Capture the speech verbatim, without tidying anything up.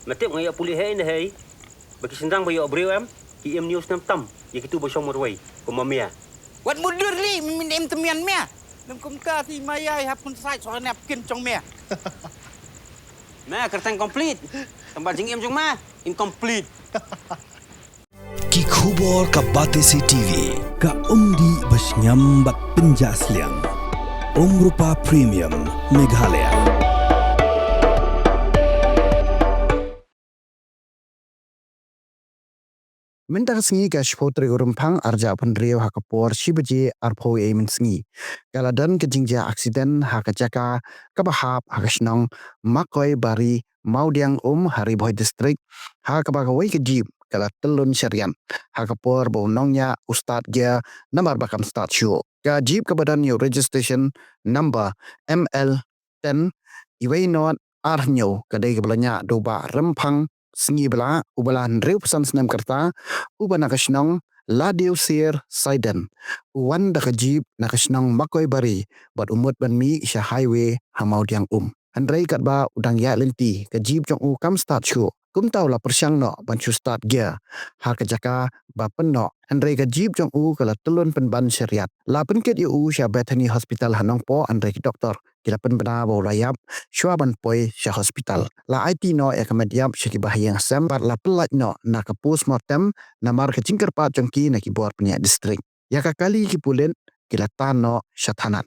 Me tip nga ïoh pule hei ne hei. Ba ki shynrang ba ïoh briew em, ki im news nam tam ïa kitu ba shong marwei kum ma mia. Wat mudur li, me min im temian mia. Lem kumta ti ma ïai hap kun sait soal nep kin jong mia. Me kyrteng complete. Tang ba jingim jong me incomplete. Ki khubor ka Batesi T V. Ka umdih ba sngem bad pynjah sliang. Umrupa Premium Meghalaya. Mynta ka sngi ka shiphew tarik u Rymphang arhajar arphew hynriew ha ka por shi baje arphew ïa mynsngi, ka la don ka jingjia aksiden ha ka jaka kaba hap ha ka shnong Makoi Bari, Mawdiang Um ha Ri Bhoi District, ha kaba kawei ka jeep ka la tyllun shariat ha ka por ba u nongñiah u start gear namar ba kam start shuh. Ka jeep kaba don ïa u registration number M L ten iwei not ar hynñiew ka dei kaba la ñiah da u Bah Rymphang Sngi Blah, uba la hynriewphew san snem ka rta, uba na ka shnong Ladiewsir Saiden. U wan da ka jeep na ka shnong Makoi Bari bad u mut ban mih sha highway ha Mawdiang Um. Hynrei katba u dang ïaid lynti, ka jeep jong u kam start shuh. Kumta u la pyrshang noh ban shu start gear ha ka jaka ba pynnoh, hynrei ka jeep jong u ka la tyllun pynban shariat. La pynkit ïa u sha Bethany Hospital ha Nongpoh, hynrei ki doktor ki la pynbna ba u la ïap shuwa ban poi sha hospital. La aiti noh ïa ka met ïap sha ki bahaïing hasem bad la pyllait noh na ka postmortem namar ka jingkyrpad jong ki na ki bor pynïaid district. Ïa ka kali ki pulit ki la tan noh sha thanat.